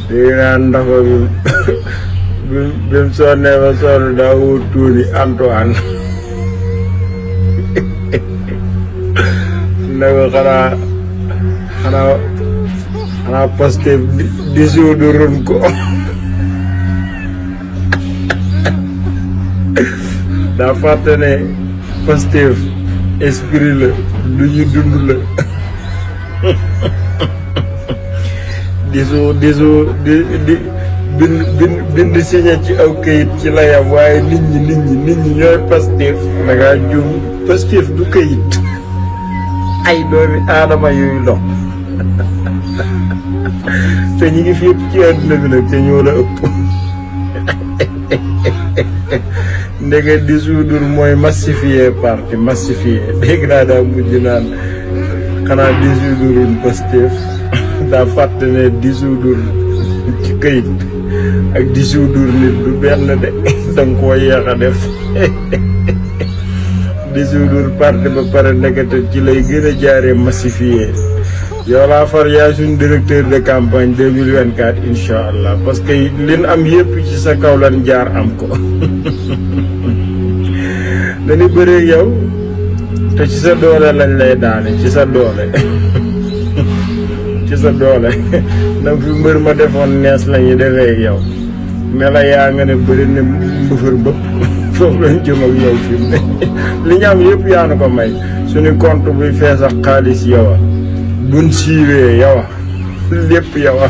dégg naa ndax bi mu sonnee ba sonn daa wut tuuti Antoine ne ko xanaa Pastef dissoudre ko daa fàtte ne Pastef esprit la lu ñu dund la bind signé ci aw kayit ci la yam waaye nit ñi ñooy Pastef da ngaa juum Pastef du kayit ay doomi aadama yooyu dox te ñi ngi fi yëpp ci àdduna bi nag te ñoo la ëpp ndege dissoudre mooy massifier parti massifier dégg naa daa mujj naan xanaa dissoudre Pastef daa fàtte ne dissoudre ci këyit ak dissoudre nit du benn de danga koo yeex a def dissoudre parti ba pare nekkate ci lay gën a jaaree massifier yow laa far yaay suñ directeur de campagne 2024 incha allah parce que lin am yëpp ci sa kaw lan jaar am ko dañu bëree yow te ci sa doole lañ lay daane ci sa doole ci sa doole nam fi mbër ma defoon nees lañuy defee yow ne la yaa nga ne bëri ne mbëfër bëpp foofu lañ jëm ak yow fi mu ne li ñu am yëpp yaa na ko may suñu compte buy fees ak xaalis yow a buñ siiwee yow a lépp yow a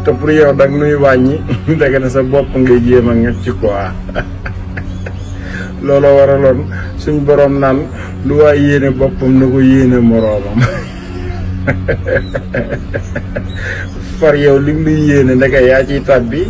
te pour yow dag nuy wàññi dégg na sa bopp ngay jéem a ngecc ci quoi looloo waraloon suñ borom naan lu waay yéene boppam na ko yéene moroomam far yow li nga luy yéene ndeke yaa ciy tàbbi